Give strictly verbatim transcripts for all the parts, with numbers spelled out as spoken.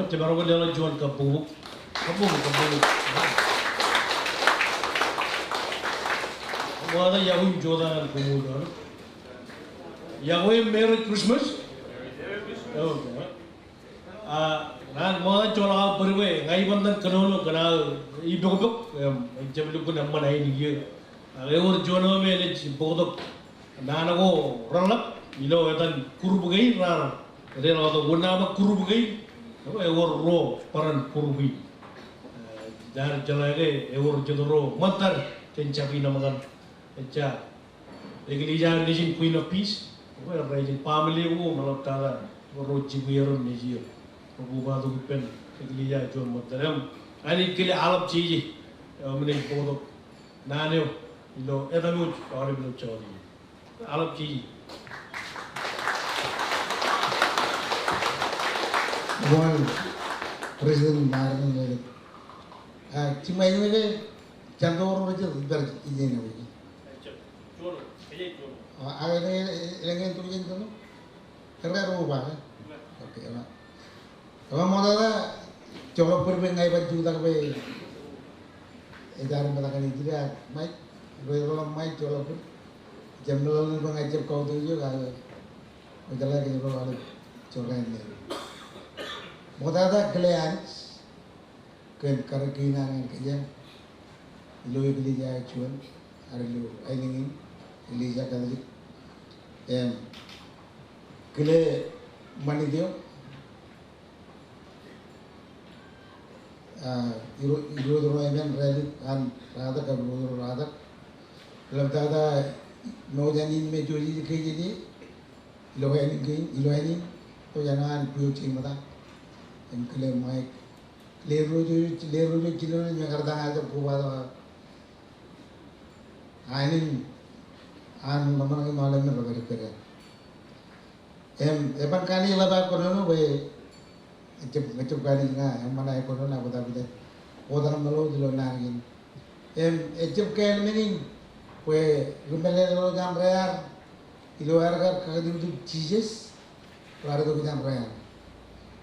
Jemaroñ ke leḷọk juon kabbokbok. Kabbokbok, kabbokbok. Ṃokta, iọkwe im jota ñan koṃ wōj. Iọkwe im Merry Christmas. Okay. A, naan ṃokta joḷọk aō bōd bwe ña iban ñan kōnono kōn aō ipokpok, im, ejjab lukkuun eṃṃan ainikiō. Ak ewōr juon eo me enaaj bōktok naan ko reḷap ilo etan group kein raar deḷọñtok, wōn naan ba group kein, ewōr ruo bōran group in. Eh, jaar jeḷā ke ewōr jet ro ṃōttad jān jabdewōt ṃōttan. Ejja Eklejia Nejin Queen of Peace, ewōr ro ijin baaṃle ko im eḷaptata ro jibwier im nejier. Ro kobatok ippān eklejia juon ṃōttad im Anij kile aḷap jeje eo im enaaj bōktok naan eo ilo etaṃ wōj aolep ilo jota in. Aḷap jeje. Eṃṃan, President Martin, eḷap. A, jiṃṃae ke Santo ro rej bar ijin eo. A, a, elōñ, elōñ, elōñ tok ijin kōn eo? Kōrā ro ba, e? Okay, eḷap. Eḷap ṃoktata, joḷọk bōd bwe ña ibar jutak bwe ej ar metak ñan ijin ak Mike, bwe eḷap Mike joḷọk bōd. Jab meḷeḷe bwe ña ijab kautiej eok, ak kwōjeḷā ke ilo aolep jota in. Ṃoktata kile Anij kōn karōk kein an ñan kōjeañ ilo eklejia eo juon, ak ilo aelōñ in, Eklejia Katlik. Im kile ṃanit eo, a, iro, iro, ro emān rālik an Ratak, kab ro, ro Ratak. Eḷaptata ṃōj an in me jouj ilo kōj ilo aelōñ kein, ilo aelōñ in, eo ej an kwe eo jeṃōttan. Im kile Mike, kile ro, ro, kile ro, ro, kile ro, me kar ta ña ijab kobatok ak aelōñ an ḷōmṇak im aolep men rej pād ippād. Im eban kaṇe ḷap aō kōnono bwe ejjab, ejjab kaṇe ña eṃṃan aō kōnono ak wōt aō pād wōt aō ṃōḷ wōt ilo naan kein. Im ejjab kāāl men in bwe ri mālōtlōt an raar ilo aer kar kakatūtūb Jisōs, raar itok jān raar.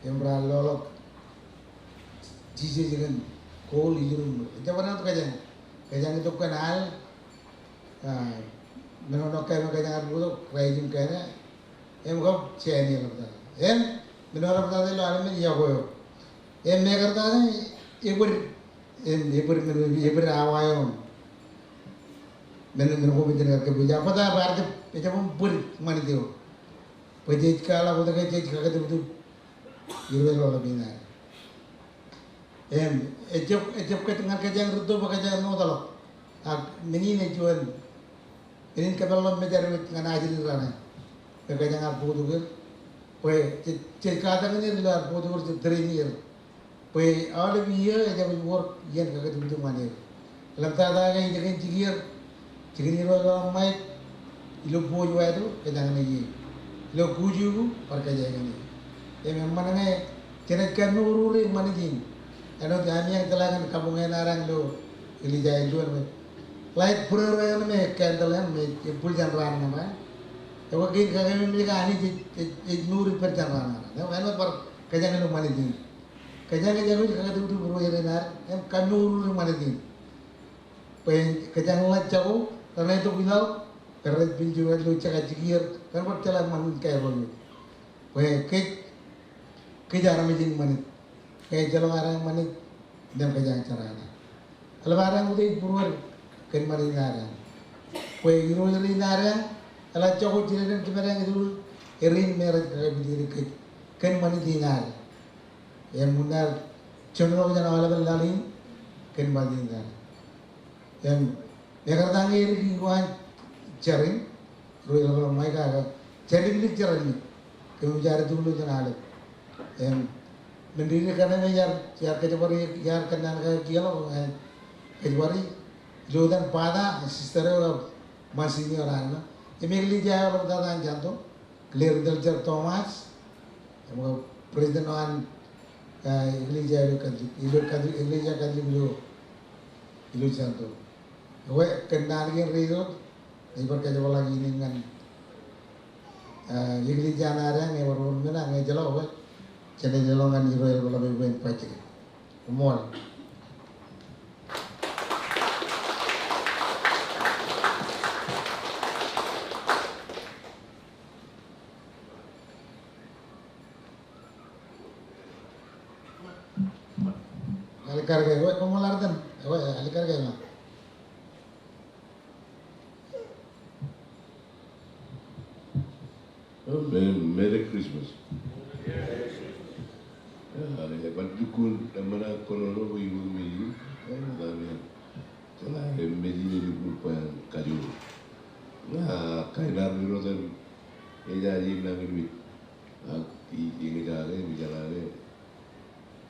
Im raar loḷọk Jisōs kōn gold ilo ṃōk. Ejjab bar wōt kōjeañ. Kōjeañ itok kōn al, a, men eo ṇo kōjeañ ar bōktok, raijin kōn e. Im kab jān eḷaptata. Im men eo eḷaptata ilo aolep men iọkwe eo. Im mekartata ebōd, im ebōd men, ebōd awa eo. Men, men ko men jen kar kōpooje. Ak bōtab bar jab, ejjab bōd ṃanit eo. Bwe jej kwaḷọk wōt ke jej kakatūtūb Irooj ḷọk in ad. Im, ejjab, ejjab kōj ñan kōjeañ rūtto bwe kōjeañ ṇootḷọk. Ak men in ej juon, men in kōpeḷḷọk mejād wōj ñan ajri raṇe. Bwe kōjeañ ar bōktok er. Bwe jej, jej katakin er ilo ad bōktok er, jej train er. Bwe aolep iiō ejjab wōr iien kakatūtūb ñan er. Ḷaptata ke ijeken jikier, jikin Irooj ḷọk Ṃaik, ilo bōjwāto, kōjeañ ṇe ie. Ilo kuju ko, bar kōjeañ ṇe ie. Im eṃṃan ñe, jenaaj kōmour ṃanit in. Āinwōt ami ej jeḷā kōn kabuñ eo enaaj ilo, eklejia eo juon ṇe. Light būrōrō eo me candle eo me, ej bōl jān raan ñan raan. Ekwe kein kakememej ke Anij ej, ej, ej mour ippād jān raan ñan raan. Ekwe āinwōt bar kōjeañ ilo ṃanit in. Kōjeañ ej aikuj kakatūtūb ro rej ṇa, im kōmour ṃanit in. Bwe kōjeañ ḷak jako, renaaj itok ilaḷ, bwe rej pād ilo jekajjikier, kōn bar jeḷā ṃanit in kaerro eo. Bwe kōj, kōj armej in ṃanit. Kōj ejjeḷọk adeañ ṃanit, im kōjeañ jeraaṇe. Eḷap adeañ utiej būruod kōn ṃanit in adeañ. Bwe Irooj ri in adeañ, eḷak jako jined in jipañ ilo, erin me rej kakapit er kōj, kōn ṃanit in ad. Im unin ad, jeṃḷọk jān aolepen laḷ in, kōn ṃanit in ad. Im, mekarta ñe edik ilo an jar in, ro ilo ḷọk Ṃaik ak, jar in lik jar in lik. Kōmij jar itok ilo jān aolep. Im, men ri ri kōṇaan eo iar, iar kōjparok, iar kōnnaan kake kiiō ḷọk, e, kōjparok, ilo etan bata, sister eo, Monsignor Anna. Im eklejia eo ḷọk tata an Santo. Claire Delger Thomas, im eo president eo an, ah, eklejia eo Katlik, ilo Katlik, eklejia Katlik ilo, ilo Santo. Ekwe, kōn naan kein rej itok, ij bar kōjepḷaak iien in ñan, ah, eklejia ṇe adeañ, ñe bar wōr men ak ñe ejjeḷọk, ekwe, Jenaaj eḷọñ ñan Irooj eḷap eḷap eban bajjek. Koṃṃool. Alikkar ke, ewe, koṃṃool Artan. Ewe, alikkar ke, ewe. Amen. Merry Christmas. Ej bar lukkuun eṃṃan aō kōnono bwe iuṃwin me ijin. Ej ṃōttan eo. Jeḷā ke mej in ej lukkuun bwe en kajoor. Ña kain ad ri-Irooj enañin ej nañinmej. Ak ij eñjake, ij jeḷā ke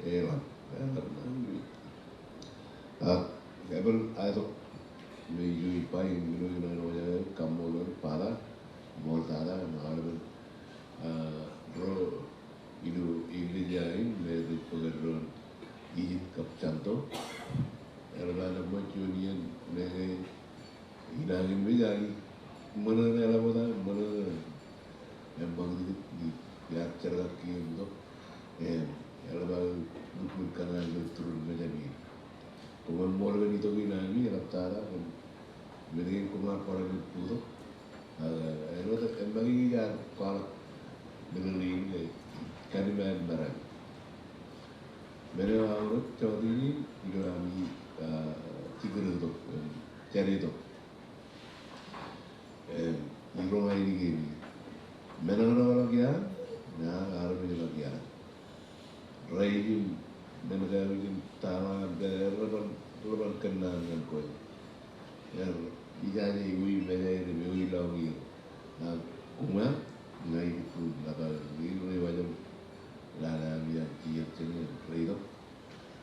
eḷap, eḷap nañinmej. Ak eban aetok me ijo ij ba in, ilo, ilo, ilo, kaṃṃoolol Father, ṃool tata, im aolepen, ah, ro ilo eklejia in me rej bōk eddoin Ijip kab Santo. Eḷap an eṃṃan juon iien me ke inañinmej ak ṃōṇōṇō eḷap wōt, ṃōṇōṇō eṃṃakūtkūt, iar jerkakkiemtok. Im eḷap aō lukkuun kōṇaan ilo turin mejān in. Koṃ ṃool kōn itok in ami, eḷap tata, im men kein koṃ ar bar lukkuun bōktok. Ak āinwōt eṃṃakūtkūt, iar kwaḷọk meḷeḷein ke kōnima in meram. Men eo aorōk jọteen in ilo ami, ah, jibadtok, em, jadtok. Em, iroñ ainikien in. Men eo ṇa ḷọk iaan, ña armej ḷọk iaan. Raij im men ko aō ijin taḷa, men eo rej ban, rej ban kōnnaan ñan kwe. Er, ijaje ewi mejaer im ewi lọñier. Ak koṃ, ña ij lukkuun ḷap aō, ri, ri wajam lale ami an jijet jeṇe reitok.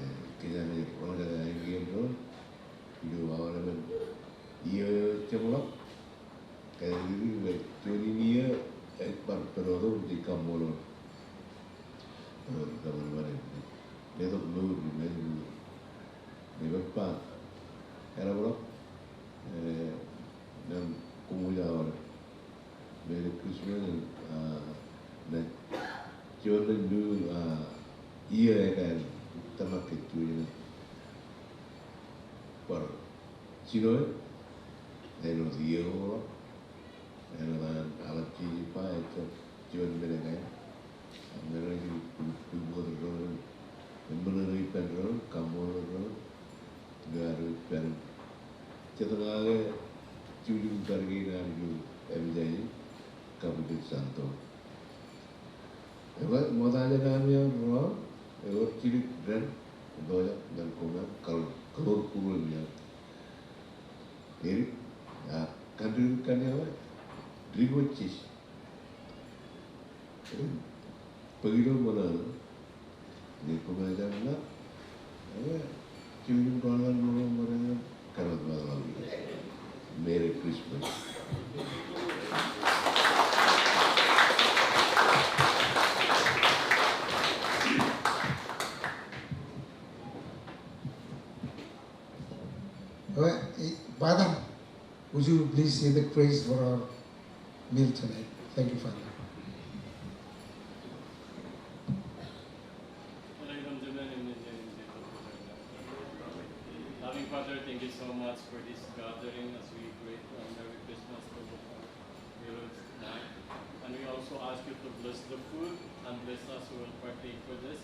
Eh, kōjeañ ej roñjake ainikien doon. Ilo aolepen iiō eo ejjeḷọk. Ke ij dik bwe juon in iiō ej bar pād wōt im jej kaṃṃoolol. Ewōr, ewōr, ewōr, ewōr. Letok mour im ej mour. Ej pād. Eḷapḷọk. Eh, ñan koṃij aolep. Merry Christmas, ah, naaj juon naaj lukkuun, ah, iiō ekāāl, tōmak ke juon in bar jino, āinwōt iiō ko ḷọk, āinwōt an aḷap jeje ba, ejjab juon men ekāāl. Ak ñe rej lukkuun bōktok doon, im ṃōṇōṇō ippān doon, kaṃṃoolol doon, ilo ad ippān. Jet ña ke jukjuk pād kein ad ilo epija in, kab ilo Santo. Ekwe, ṃokta jān ami ro, ewōr jidik dān, ilo eo, ñan koṃ, kal, kal ro kūr eo mi eo. Edik, a, kandikdik kaṇe eo, dik wōt jej. Bōk ilo ṃōṇōṇō. Ñe koṃ ejjab ṇa, eh, jukjuk ḷọk ṃōṇōṇō, kōrā ṃōṇōṇō. Merry Christmas. Well, eh, Father, would you please say the grace for our meal tonight? Thank you, Father. Loving Father, thank you so much for this gathering as we greet, uh, Merry Christmas to the Lord tonight. And we also ask you to bless the food and bless us who will partake for this.